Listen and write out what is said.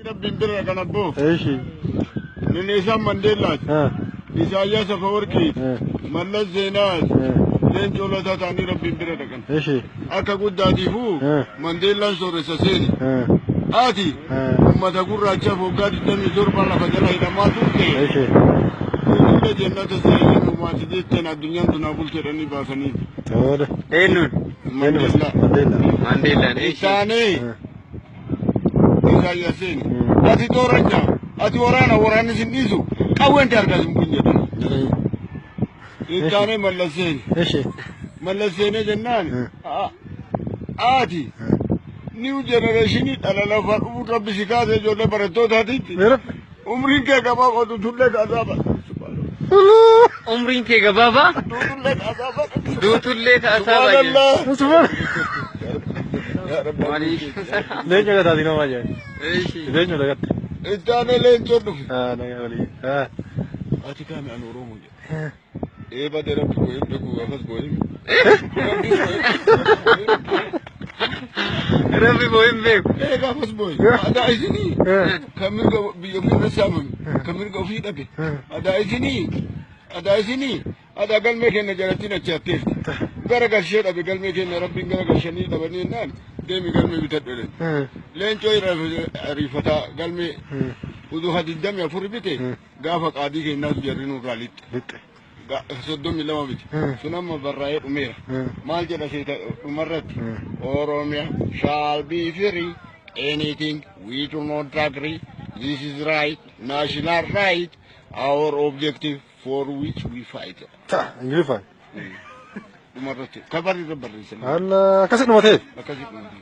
Rabbiin bira kan abboo. Eeshi. Nelson Mandeellaati. Isaayyaas Afawarqiiti. Mallas Zeenaati. Leencoo Lataa ta'anii Rabbiin bira dhaqan. Eeshi. Akka guddaatiifuu Mandeellaan sooressa seeni. Ati uummata gurraachaaf waggaa 27 lafa jala hidhamaa turte. Eeshi. Fuuldura jannata seenee dhumaati jetteen addunyaan tunaa bulte jedhanii baasanii. Tole. Eenyuun? Mandeellaa. Mandeellaa. Mandeellaan. Eeshi. Isaanii Isaayyaas seeni. Ati tooranya, ati waraana, waraanni sin dhiisu, qawween ta'e harkaa sin buun jedhan. Ittaanee Mallas seeni. Eeshi. Mallas seenee jennaan ati new generation dhala lafaa dhufuun Rabbi si kaasee ijoollee barattootaatitti umriin kee gabaabaa, tullee kaasaaba. Umriin kee gabaabaa? Tullee kaasaaba. Duutullee kaasaabaa jedhu. Subhanallah. Leencoo gataatii nama jedhan. Eeshi. Leencoo dagatte. Ittaanee leencoo dhufe. Nagaa walii. Ati kaami? Ani Oromoo jedhe. Eeba de Rabbi koo hin beeku, gaafas boo'in. Rabbi koo hin beeku. Rabbi boo hin beeku. Ee, gaafas boo'in. Adaa isinii kan mirga biyya ofii irra saamame, kan mirga ofii dhabe. Adaa isinii, adaa isinii, adaa galmee keenya jalattiin achi hatteerti. Gara galshee dhabe galmee keenya, Rabbiin gara galshanii dhabanii jennaan, deemi galmee bitadhu jedhan. Leencoo ariifataa galmee utuu ha 24 bite, gaafa qaadii keenyaatu jarri nurraa lixxe. Lixxe. 32 miti. Sun amma barraa'ee dhumeera. Maal jedha seeta dhumarratti? Oromia shall be free. Anything we do not agree. This is right, national right, our objective for which we fight. Ta Ingiliffaan. Dhumarratti. Kabarri irra barreessan. Alla, akkasi dhumatee. Akkasii dhumate.